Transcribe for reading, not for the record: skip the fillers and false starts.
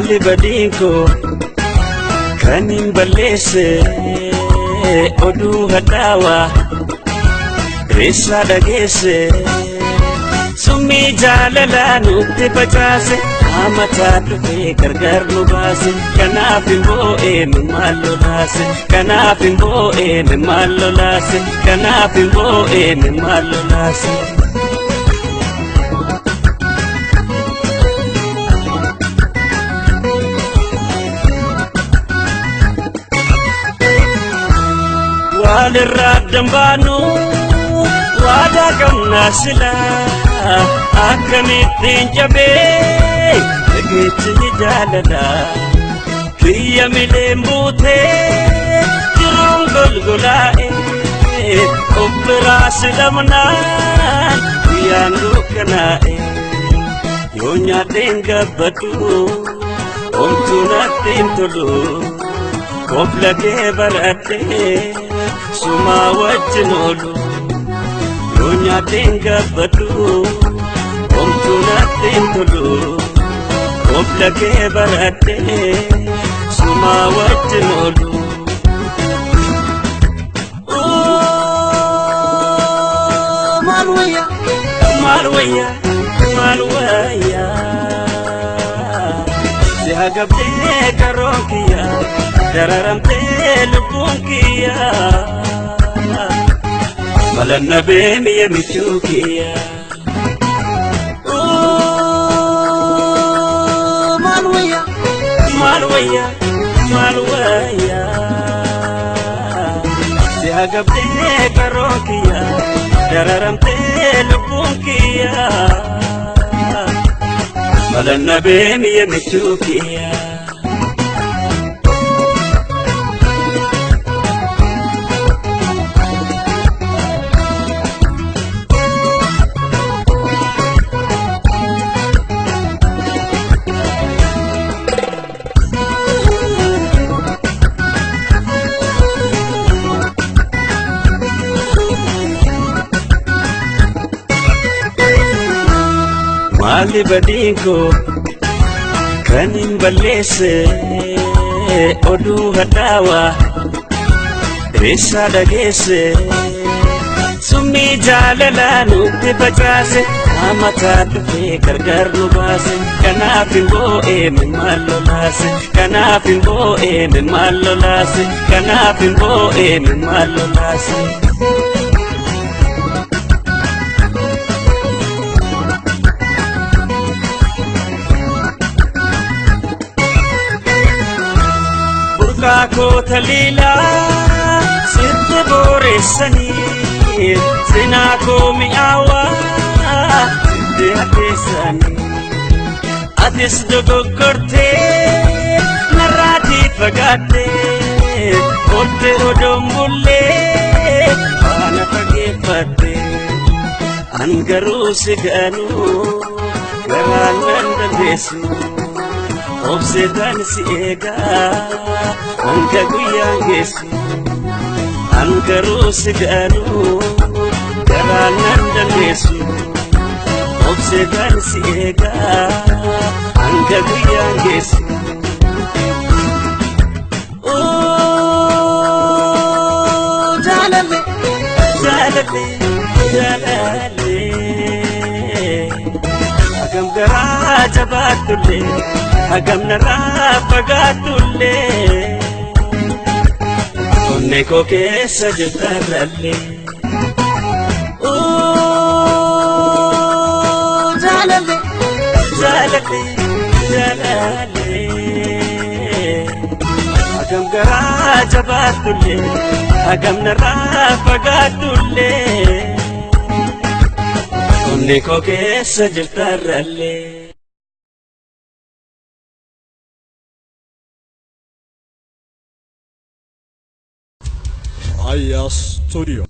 Maalli badiin koo kan hin balleesse oduu hadhaawaa eessaa dhageesse summii jaalalaa nutti facaase hamataa dhufee gargar nu baase kanaaf hin boo'een maal lolaase kanaaf hin boo'een maal lolaase kanaaf hin boo'een maal lolaase. Walirraa addan baanu waadaa qabnaa silaa akkamittiin cabee dhageechi jaalala kiyya mileen buutee jiruun golgolaa'e of biraa silamnaan guyyaan dukkanaa'e yoo nyaadheen gabbadhu homtuu natti hin tolu. Kofla kee baradhee sumaa wajjin oolu yoo nyaadheen gabbadhu homtuu natti hin tolu. Kofla kee baradhee sumaa wajjin oolu. Maal wayya maal wayya maal wayya si hagabdee karoon kiyya dararamtee lubbuun kiyya malanna beemiya michuu kiyya. Maal wayya maal wayya maal wayya si hagabdee karoon kiyya dararamtee lubbuun kiyya malanna beemiya michuu kiyya. Maalli badiin koo kan hin balleesse oduu hadhaawaa eessaa dhageesse summii jaalalaa nutti facaase hamataa dhufee gargar nu baase kanaaf hin boo'een maal lolaase kanaaf hin boo'een maal lolaase kanaaf hin boo'een maal lolaase. Burqaa koo taliilaa sitti booressanii sinaa koo mi'aawaa sitti hadheessanii atis dogoggortee narraatii fagaattee oolte odoon bullee faana fageeffatte an garuu si ganuu garaan nan dandeessu. Obseetaan si eegaa hanga guyyaan geessu an garuu si ganuu garaan nan dandeessu. Obseetaan si eegaa hanga guyyaan geessu. Jaalallee jaalallee jaalallee hagam garaa jabaatullee hagam narraa fagaattullee onnee koo keessa jirtarrallee. Jaalallee jaalallee jaalallee hagam garaa jabaattullee hagam narraa fagaattullee onnee koo keessa jirtarrallee. Aya Studio.